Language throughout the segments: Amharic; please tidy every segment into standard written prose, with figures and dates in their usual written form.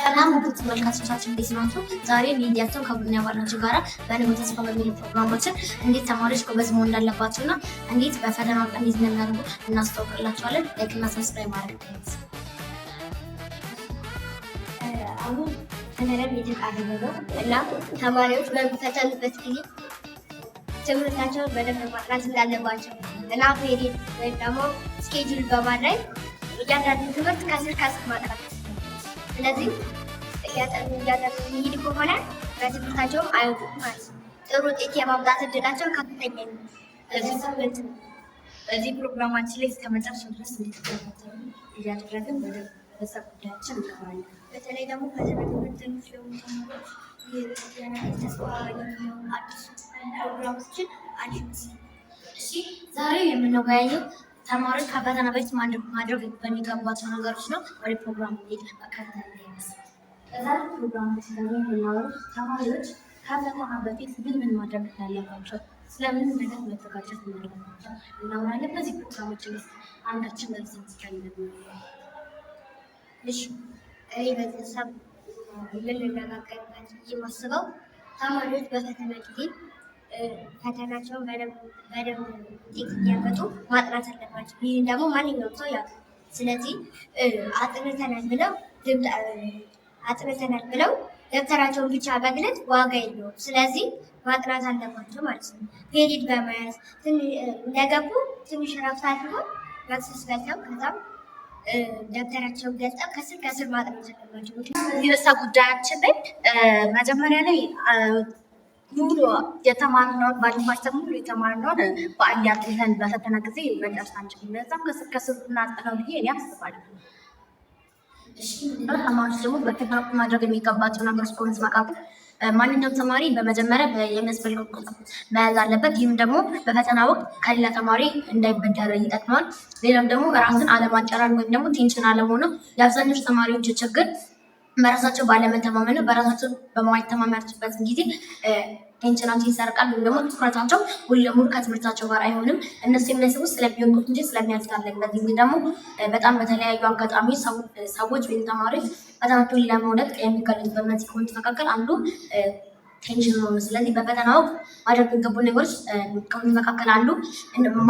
ሰላም ውድ ተመልካቾቻችን፣ እንዴት ናችሁ? ዛሬ ሚዲያቸው ከቡድን አባላቸው ጋራ በንጉ ተስፋ በሚል ፕሮግራማችን እንዴት ተማሪዎች ጎበዝ መሆን እንዳለባቸው እና እንዴት በፈተና ወቅት እንዴት እንደሚያደርጉ እናስተዋውቅላቸዋለን። Like እና subscribe ማድረግ እንዳይረሳ። አሁን ፈተናም እየተቃረበ ነው እና ተማሪዎች በሚፈተኑበት ጊዜ ትምህርታቸውን በደንብ ማጥናት እንዳለባቸው እና period ወይም ደግሞ schedule በማድረግ እያንዳንዱ ትምህርት ከስር ከስር ማጥናት። ስለዚህ እያጠኑ እያጠኑ የሚሄድ ከሆነ በትምህርታቸውም አይወዱም ማለት ነው። ጥሩ ውጤት የማምጣት እድላቸው ከፍተኛ ነው። በዚህ ፕሮግራማችን ላይ እስከ መጨረሻው ድረስ እንድትከታተሉ እያደረግን ወደ ርዕሰ ጉዳያችን እንገባለን። በተለይ ደግሞ ፈተና ተፈታኞች የሆኑ ተማሪዎች ይህ ተስፋ የሚሆኑ አዲስ ፕሮግራሞችን አሪፍ ነው። እሺ፣ ዛሬ የምንወያየው ተማሪዎች ከፈተና በፊት ማድረግ በሚገባቸው ነገሮች ነው። ወደ ፕሮግራሙ እንሂድ። መከታተል እንዳይረሳ። በዛሬ ፕሮግራማችን ደግሞ የምናወራው ተማሪዎች ከፈተና በፊት ምን ምን ማድረግ እንዳለባቸው፣ ስለምን ነገር መዘጋጀት እንዳለባቸው እናወራለን። በዚህ ፕሮግራማችን ውስጥ አንዳችን በዚህ ስለን እሺ፣ እኔ በዚህ ሀሳብ የምንነጋገርበት የማስበው ተማሪዎች በፈተና ጊዜ ፈተናቸውን በደንብ በደንብ ውጤት እንዲያመጡ ማጥናት አለባቸው። ይህን ደግሞ ማንኛውም ሰው ያውቃል። ስለዚህ አጥንተናል ብለው አጥንተናል ብለው ደብተራቸውን ብቻ መግለጥ ዋጋ የለውም። ስለዚህ ማጥናት አለባቸው ማለት ነው። Period በመያዝ እንደገቡ ትንሽ እረፍት አድርገው መክሰስ በልተው ከዛም ደብተራቸውን ገልጠው ከስር ከስር ማጥናት አለባቸው። በዚህ ርዕሰ ጉዳያችን ላይ መጀመሪያ ላይ ሙሉ የተማርነውን ባለፈው ሙሉ የተማርነውን በአንድ አጥንተን በፈተና ጊዜ መጨረስ አንችልም። ለዛም ከስር ከስር እናጥነው ብዬ እኔ አስባለሁ። እሺ፣ ተማሪዎች ደግሞ በፈተና ወቅት ማድረግ የሚገባቸው ነገሮች ከሆኑት መካከል ማንኛውም ተማሪ በመጀመሪያ የሚያስፈልገው ቁሳቁስ መያዝ አለበት። ይህም ደግሞ በፈተና ወቅት ከሌላ ተማሪ እንዳይበደር ይጠቅማል። ሌላም ደግሞ ራስን አለማጨናነቅ ወይም ደግሞ tension አለመሆን ነው። የአብዛኞቹ ተማሪዎች ችግር በራሳቸው ባለመተማመን ነው። በራሳቸው በማይተማመኑበት ጊዜ tension ኣቸው ይሰርቃል ወይም ደግሞ ትኩረታቸው ሙሉ ለሙሉ ከትምህርታቸው ጋር አይሆንም። እነሱ የሚያስቡት ስለሚወድቁት እንጂ ስለሚያልፉት አይደለም። በዚህ ጊዜ ደግሞ በጣም በተለያዩ አጋጣሚ ሰዎች ወይም ተማሪዎች ፈተናቸውን ለመውደቅ የሚጋለጡበት መንስኤ ከሆኑት መካከል አንዱ tension ነው። ስለዚህ በፈተና ወቅት ማድረግ የሚገቡ ነገሮች ከሆኑት መካከል አንዱ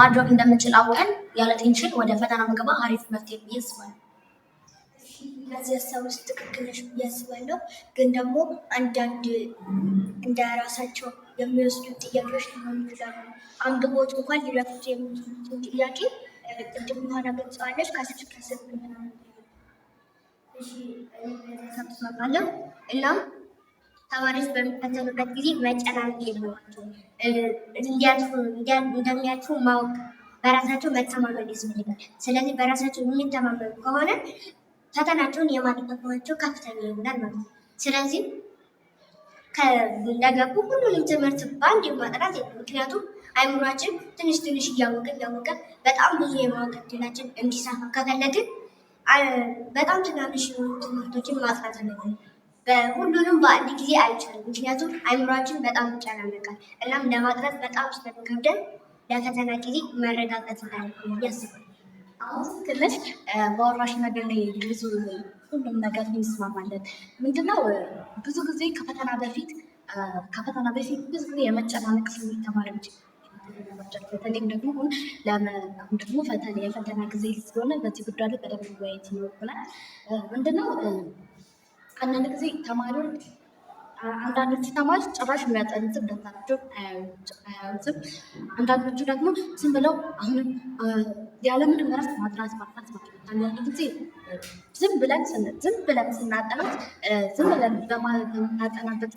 ማድረግ እንደምንችል አውቀን ያለ tension ወደ ፈተና መግባት አሪፍ መፍትሄ ብዬ አስባለሁ። በዚህ ሀሳብ ውስጥ ትክክል ነሽ ብዬ አስባለሁ። ግን ደግሞ አንዳንድ እንደ ራሳቸው የሚወስዱት ጥያቄዎች ሊሆኑ ይችላሉ። አንብቦት እንኳን ሊረሱት የሚችሉትን ጥያቄ ቅድም የሆነ ገልጸዋለች ከስር ከስር ምናምን። እሺ፣ እኔ በዚህ ሀሳብ እስማማለሁ። እናም ተማሪዎች በሚፈተኑበት ጊዜ መጨናነቅ የለባቸውም። እንዲያልፉ እንደሚያልፉ ማወቅ፣ በራሳቸው መተማመን ያስፈልጋል። ስለዚህ በራሳቸው የሚተማመኑ ከሆነ ፈተናቸውን የማለፍ ከፍተኛ ይሆናል ማለት ነው። ስለዚህ እንደገቡ ሁሉንም ትምህርት በአንድ ማጥናት የለም። ምክንያቱም አይምሯችን ትንሽ ትንሽ እያወቀ እያወቀ በጣም ብዙ የማወቅ እድላችን እንዲሰፋ ከፈለግን በጣም ትናንሽ የሆኑ ትምህርቶችን ማጥናት አለብን። በሁሉንም በአንድ ጊዜ አይቻልም። ምክንያቱም አይምሯችን በጣም ይጨናነቃል። እናም ለማጥናት በጣም ስለሚከብደን ለፈተና ጊዜ መረጋጋት እንዳለብን ያስባል። አሁን ትክክል ነሽ። በአወራሽ ነገር ላይ ብዙ ሁሉም ነገር እንስማማለን። ምንድነው ብዙ ጊዜ ከፈተና በፊት ብዙ ጊዜ የመጨናነቅ ስሜት ተማሪዎች፣ በተለይም ደግሞ አሁን ደግሞ የፈተና ጊዜ ስለሆነ በዚህ ጉዳይ ላይ በደንብ መወያየት ይኖርብናል። ምንድነው አንዳንድ ጊዜ ተማሪዎች አንዳንዶቹ ተማሪዎች ጭራሽ የሚያጠኑትን ደብተራቸውን አያዩትም። አንዳንዶቹ ደግሞ ዝም ብለው አሁንም ያለምንም እረፍት ማጥናት ማጥናት ማጥናት። አንዳንድ ጊዜ ዝም ብለን ስናጠናት ዝም ብለን በምናጠናበት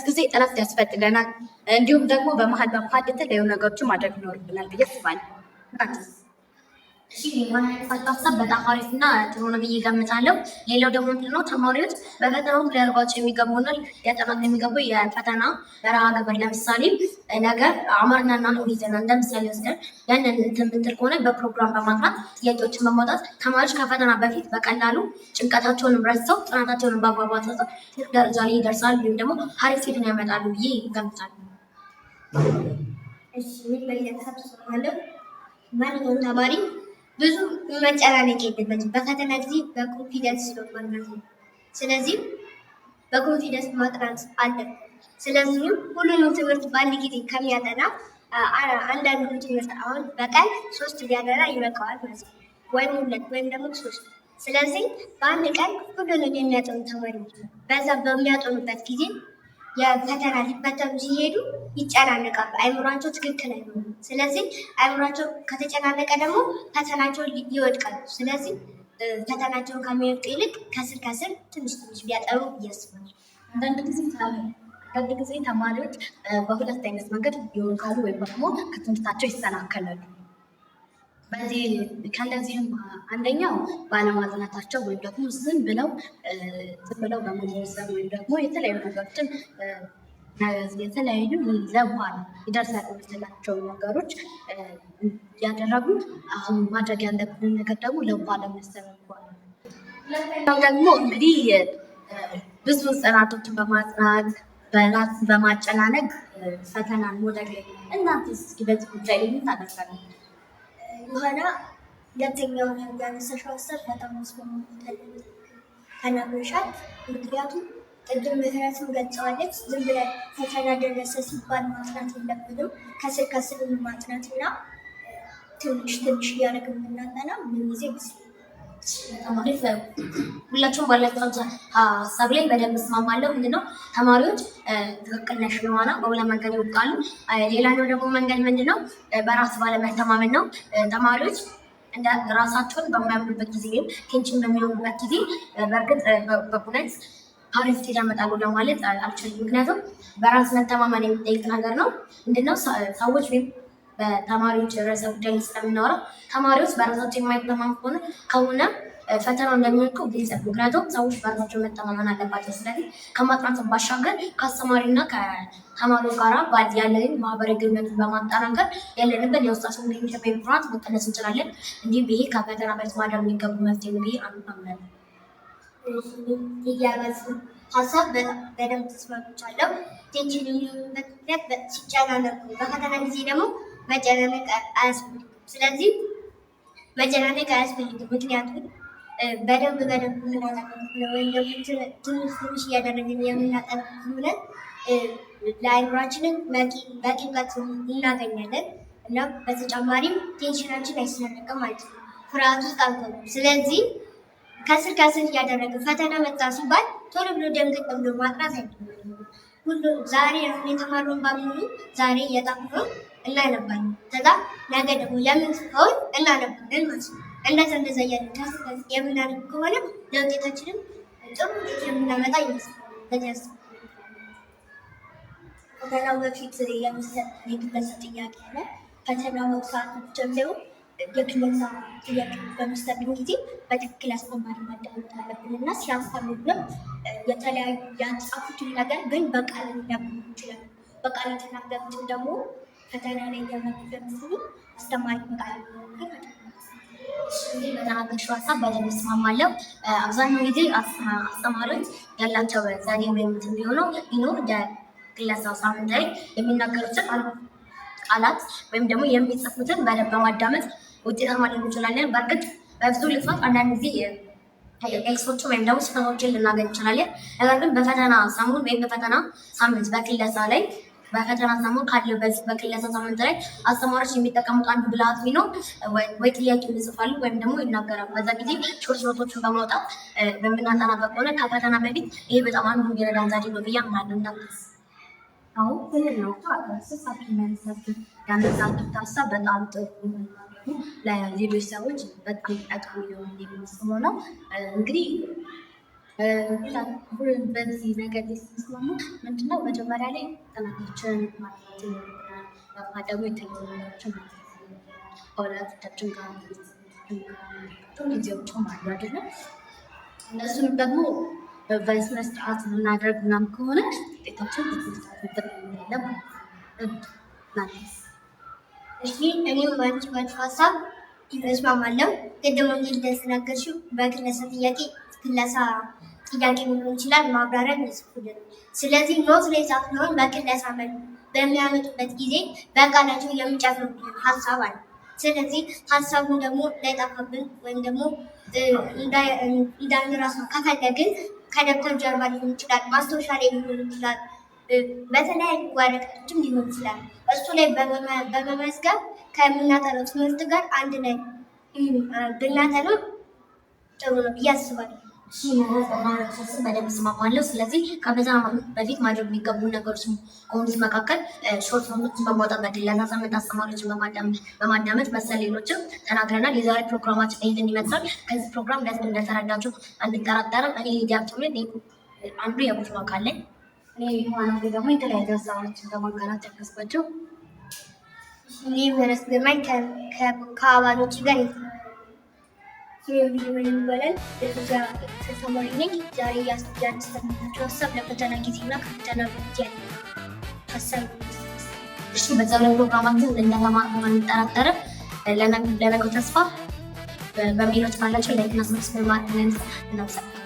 ጊዜ እረፍት ያስፈልገናል። እንዲሁም ደግሞ በመሀል በመሀል የተለያዩ ነገሮችን ማድረግ ይኖርብናል ብዬ አስባለሁ። እሺ፣ የሆነ ሀሳብ በጣም አሪፍ እና ጥሩ ነው ብዬ እገምታለሁ። ሌላው ደግሞ ምንድነው፣ ተማሪዎች በፈተና ወቅት ሊያደርጓቸው የሚገቡና ሊያጠናቁ የሚገቡ የፈተና መርሃ ግብር፣ ለምሳሌ ነገ አማርኛና እንግሊዝኛ እንደ ምሳሌ ወስደን ያንን እንትን ብትል ከሆነ በፕሮግራም በማጥናት፣ ጥያቄዎችን በማውጣት ተማሪዎች ከፈተና በፊት በቀላሉ ጭንቀታቸውንም ረስተው ጥናታቸውንም በአግባቡ አጥንተው ትልቅ ደረጃ ላይ ይደርሳሉ ወይም ደግሞ አሪፍ ውጤትን ያመጣሉ ብዬ እገምታለሁ። እሺ፣ ምን በዚህ ሀሳብ ተስማማለሁ። ማንኛውም ተማሪ ብዙ መጨናነቅ የለበትም። በፈተና ጊዜ በ confidence ነው ማጥናት። ስለዚህ በ confidence ማጥናት አለበት። ስለዚህም ሁሉንም ትምህርት በአንድ ጊዜ ከሚያጠና አንዳንዱ ትምህርት አሁን በቀን ሶስት ቢያጠና ይበቃዋል ማለት ነው፣ ወይም ሁለት ወይም ደግሞ ሶስት። ስለዚህ በአንድ ቀን ሁሉንም የሚያጠኑ ተማሪዎች በዛ በሚያጠኑበት ጊዜ የፈተና ሊፈተኑ ሲሄዱ ይጨናነቃሉ። አይምሯቸው ትክክል አይሆንም። ስለዚህ አይምሯቸው ከተጨናነቀ ደግሞ ፈተናቸውን ይወድቃሉ። ስለዚህ ፈተናቸውን ከሚወድቁ ይልቅ ከስር ከስር ትንሽ ትንሽ ቢያጠኑ ብዬ አስባለሁ። አንዳንድ ጊዜ ተማሪዎች በሁለት አይነት መንገድ ይወድቃሉ ወይም ደግሞ ከትምህርታቸው ይሰናከላሉ። በዚህ ከእነዚህም አንደኛው ባለማጥናታቸው ወይም ደግሞ ዝም ብለው በመወዘን ወይም ደግሞ የተለያዩ ነገሮችን የተለያዩ ለበኋላ ይደርሳል የምንላቸውን ነገሮች እያደረጉ አሁን ማድረግ ያለብንን ነገር ደግሞ ለበኋላ የሚያስተላልፉ። ሁለተኛው ደግሞ እንግዲህ ብዙ ጥናቶችን በማጥናት በራስ በማጨናነቅ ፈተናን መውደቅ ላይ፣ እናንተስ እስኪ በዚህ ጉዳይ ላይ ምን ታደርጋላችሁ? ዮሐና፣ ሁለተኛውን ያነሳሽው ሀሳብ በጣም አስማማታለሁ፣ ተናግረሻል። ምክንያቱም ቅድም ምህረትም ገልጸዋለች። ዝም ብለን ፈተና ደረሰ ሲባል ማጥናት የለብንም። ከስር ከስር ማጥናት እና ትንሽ ትንሽ እያደረግን ብናጠና ምን ጊዜ ይመስለኛል። በጣም አሪፍ። ሁላችሁም ባላችሁ ሀሳብ ላይ በደንብ እስማማለሁ። ምንድነው፣ ተማሪዎች፣ ትክክል ነሽ ዮሐና፣ በሁለት መንገድ ይወድቃሉ። ሌላኛው ደግሞ መንገድ ምንድነው? በራስ ባለመተማመን ነው። ተማሪዎች እንደ ራሳቸውን በማያምኑበት ጊዜ ወይም tension በሚሆኑበት ጊዜ በእርግጥ በእውነት አሪፍ ውጤት ያመጣሉ ለማለት አልችልም። ምክንያቱም በራስ መተማመን የሚጠይቅ ነገር ነው። ምንድነው፣ ሰዎች ወይም በተማሪዎች ርዕሰ ጉዳይ ስለምናወራ ተማሪዎች በራሳቸው የማይተማመኑ ከሆነ ፈተናው እንደሚወድቁ ግልጽ ነው። ምክንያቱም ሰዎች በራሳቸው መተማመን አለባቸው። ስለዚህ ከማጥናት ባሻገር ከአስተማሪና ከተማሪው ጋራ ያለንን ማህበራዊ ግንኙነት በማጠናከር ያለንበት የውስጣችን ግንኙነት በመፍራት መቀነስ እንችላለን። እንዲሁም ይሄ ከፈተና በፊት ማድረግ የሚገቡ መፍትሄ ነው ብዬ አምናለሁ። ሊዲያ ሀሳብ በደንብ ተስማምቻለሁ። Tension የሚሆኑበት ምክንያት ሲጨናነቁ፣ በፈተና ጊዜ ደግሞ መጨናነቅ አያስፈልግም። ስለዚህ መጨናነቅ አያስፈልግም። ምክንያቱም በደንብ በደንብ የምናጠና ከሆነ ወይም ደግሞ ትንሽ ትንሽ እያደረግን የምናጠና ከሆነ ለአእምሯችንም በቂ እውቀት እናገኛለን እና በተጨማሪም tension ኣችን አይሰረቅም ማለት ነው። ፍርሃት ውስጥ አንገባም። ስለዚህ ከስር ከስር እያደረግን ፈተና መጣ ሲባል ቶሎ ብሎ ደንገጥ ብሎ ማጥናት አይደለም። ሁሉ ዛሬ አሁን የተማርነውን በሙሉ ዛሬ እየጠፋውን እናነባለን። ከዛ ነገ ደግሞ የምንጽፈውን እናነባለን ማለት ነው። እንደዛ እንደዛ እያልን ከስር ከስር የምናነብ ከሆነ ለውጤታችንም ጥሩ ውጤት የምናመጣ ይመስላል። በዚህ ፈተናው በፊት የሚሰጥ የክለሳ ጥያቄ አለ። ፈተናው ሰዓት ጀምሮ የክለሳ ጥያቄ በሚሰጡን ጊዜ በትክክል አስተማሪ ማዳመጥ አለብን እና ሲያስተምሩንም የተለያዩ ያጻፉትን ነገር ግን በቃል ሊናገሩ ይችላሉ። በቃል የተናገሩትን ደግሞ ፈተና ላይ እያመጡ ስለሚችሉ አስተማሪ በቃል በተናገርሽው ሀሳብ በደንብ እስማማለሁ። አብዛኛው ጊዜ አስተማሪዎች ያላቸው ዘዴ ወይም እንትን ቢሆነው ቢኖር ግለሰብ ሳምንት ላይ የሚናገሩትን ቃላት ወይም ደግሞ የሚጽፉትን በደንብ በማዳመጥ ውጤታማ ሊሆን እንችላለን። በእርግጥ በብዙ ልፋት አንዳንድ ጊዜ X ኦችን ወይም ደግሞ ስህተቶችን ልናገኝ እንችላለን። ነገር ግን በፈተና ሰሞን ወይም በፈተና ሳምንት በክለሳ ላይ፣ በፈተና ሰሞን ካለው በክለሳ ሳምንት ላይ አስተማሪዎች የሚጠቀሙት አንዱ ብልሃት ቢኖር ወይ ጥያቄ ይጽፋሉ ወይም ደግሞ ይናገራሉ። በዛ ጊዜ short note ኦችን በማውጣት በምናጠናበት ከሆነ ከፈተና በፊት ይሄ በጣም አንዱ የሚረዳን ዘዴ ነው ብዬ አምናለሁ። እናንተስ? አዎ፣ ትክክል ነው። ያነሳችሁት ሀሳብ በጣም ጥሩ፣ ለሌሎች ሰዎች በጣም ጠቃሚ የሆነ የሚመስለው ነው። እንግዲህ በዚህ ነገር ላይ ስንስማማ ምንድነው፣ መጀመሪያ ላይ ጥናታችንን ማጥናት ይኖርብናል። ደግሞ የተለያዩ ነገሮችን ማድረግ ይኖርብናል። ከወላጆቻችን ጋር ሙከራ ጊዜዎችም አሉ አይደለም። እነሱንም ደግሞ በስነ ስርዓት የምናደርግ ምናምን ከሆነ ውጤታችን በስነ ስርዓት እንትን እንላለን ማለት ነው። እሺ፣ እኔም በአንቺ ሀሳብ እስማማለሁ። ቅድም ወንጌል እንደተናገርሽው በክለሳ ጥያቄ ክለሳ ጥያቄ ሊሆን ይችላል፣ ማብራሪያ ይጽፉልን። ስለዚህ note ላይ የጻፍነውን በክለሳ መልኩ በሚያመጡበት ጊዜ በቃላቸው የሚጨምሩብን ሀሳብ አለ። ስለዚህ ሀሳቡን ደግሞ እንዳይጠፋብን ወይም ደግሞ እንዳንረሳ ከፈለግን ከደብተር ጀርባ ሊሆን ይችላል፣ ማስታወሻ ላይ ሊሆን ይችላል፣ በተለያዩ ወረቀቶችም ሊሆን ይችላል። እሱ ላይ በመመዝገብ ከምናጠናው ትምህርት ጋር አንድ ላይ ብናጠናው ጥሩ ነው ብዬ አስባለሁ። እሺ፣ በደንብ እስማማለሁ። ስለዚህ ከፈተና በፊት ማድረግ የሚገቡ ነገሮች ከሆኑት መካከል short note ኦችን በማውጣት፣ በግል ሳምንት አስተማሪዎችን በማዳመጥ መሰል ሌሎችም ተናግረናል። የዛሬ ፕሮግራማችን ይህንን ይመስላል። ከዚህ ፕሮግራም እንደተረዳችሁ አንጠራጠርም። እኔ ሊዲያ ቱምን አንዱ የቡድኑ አካል ነኝ። እኔ ዮሐና ደግሞ የተለያዩ ሀሳቦችን በማጋራት ያገዝኳቸው። እኔ ምህረት ግርማኝ ከአባሎች ጋር። ስሜ ይባላል። የሶስተኛ ክፍል ተማሪ ነኝ። ዛሬ ያነሳናቸው ሀሳብ ለፈተና ጊዜና ከፈተና በፊት ያለ ሀሳብ ነው። እሺ፣ በዛሬው ፕሮግራማችን እንደተማርን አንጠራጠርም። ለነገው ተስፋ በሚሎች ካላቸው like እና subscribe ማድረግ እናመሰግናለን።